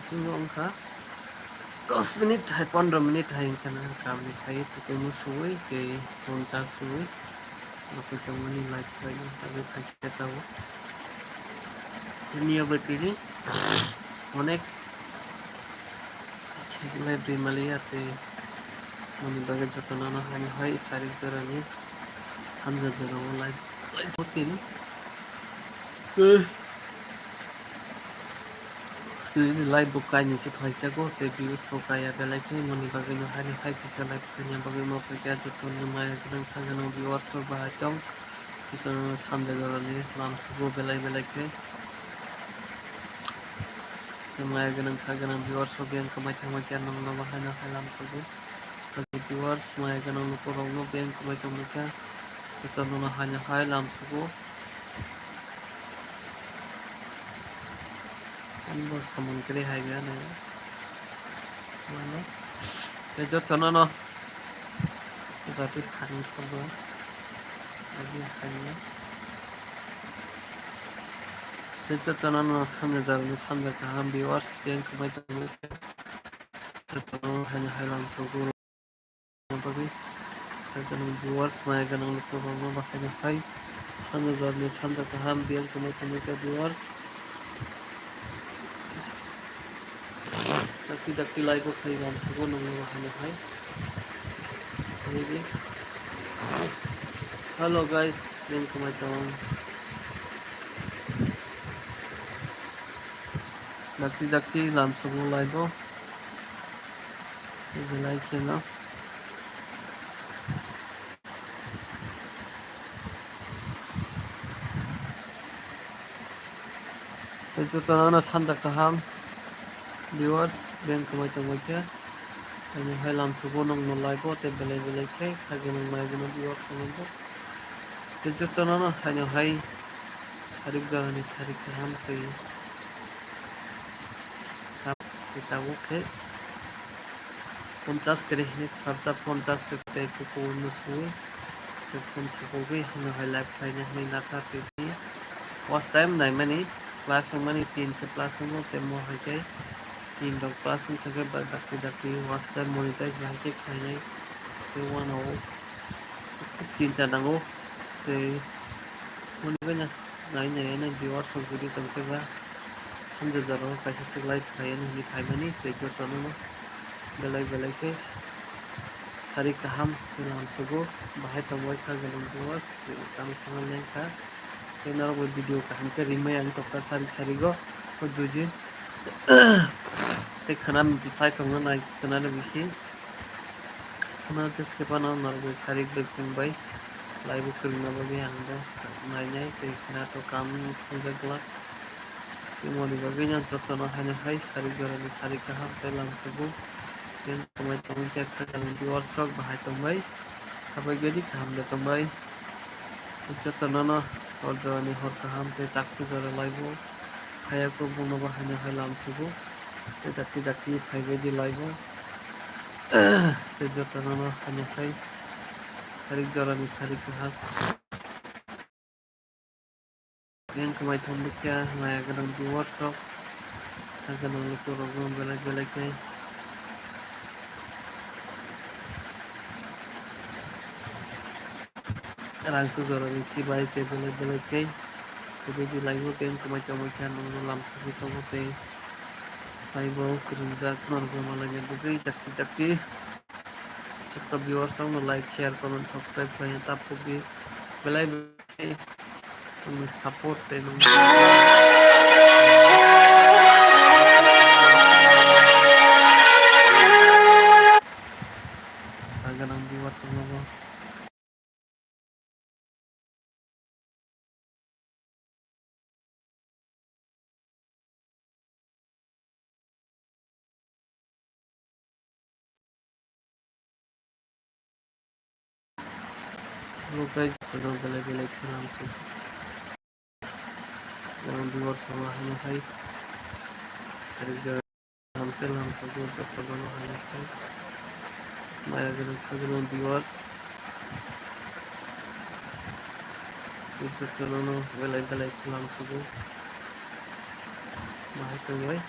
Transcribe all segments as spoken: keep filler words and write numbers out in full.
Chwng wngkha dos minute hai pondro minute hai wngkha na kamni khai tei musuwi tei phone charge suwi. Nokni tongmani live khlaina bagwi khaikhe tao. Tini abo tini onek live rimaliya tei moni bagwi jotono no haino hai sarik jorani sanja jorao live khlai tini. Nini live bo kainwi se thaichago, tei views bo kaiya belai khe, moni bagwi no haino hai kisa live khaina bagwi mo khaikha, jotono maya gwnang kha gwnang viewers rok bahai tong, jotono sanja jorani lamsugo belai belai khe. Maya gwnang kha gwnang viewers rok yang kwmai thangma khe nongno bo haino hai lamsugo. Viewers maya gwnang lukurokno beng kwmai tongmani kha, jotono haino hai lamsugo. Ani bo samung kwrwi hai maya nai. Mano. Tei jotono no jati phang thangbo. Agi hai maya. Tei jotono no sanja jorani sanja kaham viewers beng kwmai tongmani kha. Jotono haino hai lamsugo. Bagwi, hai gwnang viewers, maya gwnang lukurokno bahai no hai sanja jorani sanja kaham biyang kwmai tongmani kha viewers. Dakti dakti live o khai lamsugo nongno bahai no hai. Nini. Hello guys, biyang kwmai tong. Dakti dakti lamsugo live o. Belai kheno. Tei jotono no sanja kaham viewers, beng kwmai tongmani kha. Ani hai lamsugo nongno live o tei belai belai khe kha gwnang maya gwnang viewers rok no. Tei jotono no haino hai sarik jorani sarik kaham tei Tei tabuk khe ponchas kwrwi hwnwi sarjak, ponchas tei tukuo no suwi tei phone sokogwi hwnwi hai live khlaina hwnwi nakha tei watch time naimani plus wngmani tin se plus wngo tei mo hai khe tin rok plus wngkha khe ba dakti dakti watch time monetize bahai khe khlainai tei uanao. Chini chanango tei moni bai nai nai nai viewers rok video tongkhe ba sanja jorao kaisa se live khlai ani hinwi khaimani tei jotono no belai belai khe sari kaham tei lamsugo bahai tongbai kha gwnang viewers tei tamo thangna lengkha tei norok bai video kaham khe rimai ang tongkha sari sarigo o duijin tei khwnani bwsai tongna nai khwnani bisi. Khwna tei se phano norok bai sarik bai phung bai live o kwrwngna bagwi ang bo nainai tei khwna to kam thangjakglak. Tei moni bagwi no jotono haino hai sarik jorani sarik kaham tei lamsugo. Tei kwmai tongwi khe khwna viewers rok bahai tongbai. Sabai gadi kaham de tongbai. Jotono no hor jorani hor kaham tei taksuk jora live o. Haya khe bongno bo haino hai lamsugo. Tei dakti dakti phaibai di live o. Tei jotono no hamya khai sarik jorani sarik kaham. Yang kwmai thang bukya maya gwnang viewers rok. Hai gwnang lukurokno belai belai khe. Rangchak jorani chibai tei belai belai khe. Tei bini live o beng kwmai tongma khe nongno lamsogwi tongo tei live o kwrwngjak norok bo malaina bagwi dakti dakti. Chwkta viewers rokno like, share, comment, subscribe khlaina ta phukdi. Belai belai nongni support tei nongni gwnang viewers rokno bo. Hello guys, hello, belai belai khe lamsuk. Yang viewers rok hwnwi hai. Sarik jora. Hamkhe lamsugo jotono no hamkhe. Maya gwnang kha gwnang viewers. Jotono no belai belai khe lamsugo. Bahai tongbai.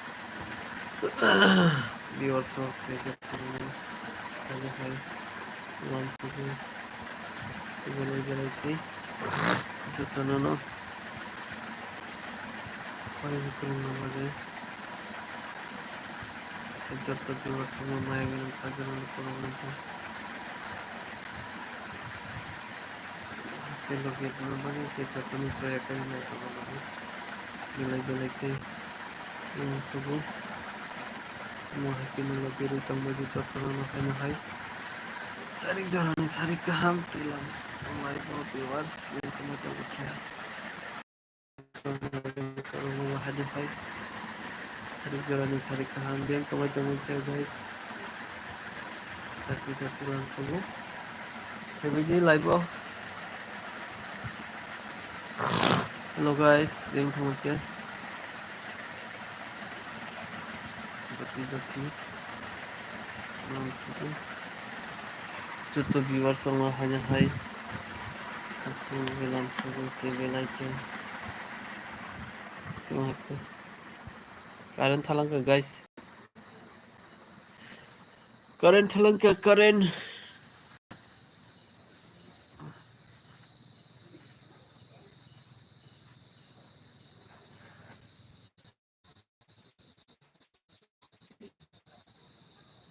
Viewers rok tei jotono hai hai uansugwi belai belai khe jotono phai kwrwngna bagwi tei joto viewers rokno maya gwnang kha gwnang khulumnai kha. Tei logi rwna bagwi tei jotono chaya khe nai tongna bagwi belai belai khe uansugwi. Omo hai khe nw logi rwi tongbaidi jotono no haino hai. Sarik jorani sarik kaham tei lam lai bo viewers wngkha tongkha. Omo hai no hai. Sarik jorani sarik kaham biyang tongbai tongkha guys. Thirty thirty lam sugo. Phaibidi live o. Hello guys, biyang tongkha. Joki joki. Joto viewers rok no haino hai. Aku belai sugo tei belai khe. Current thalangkha guys. Current thalangkha, current.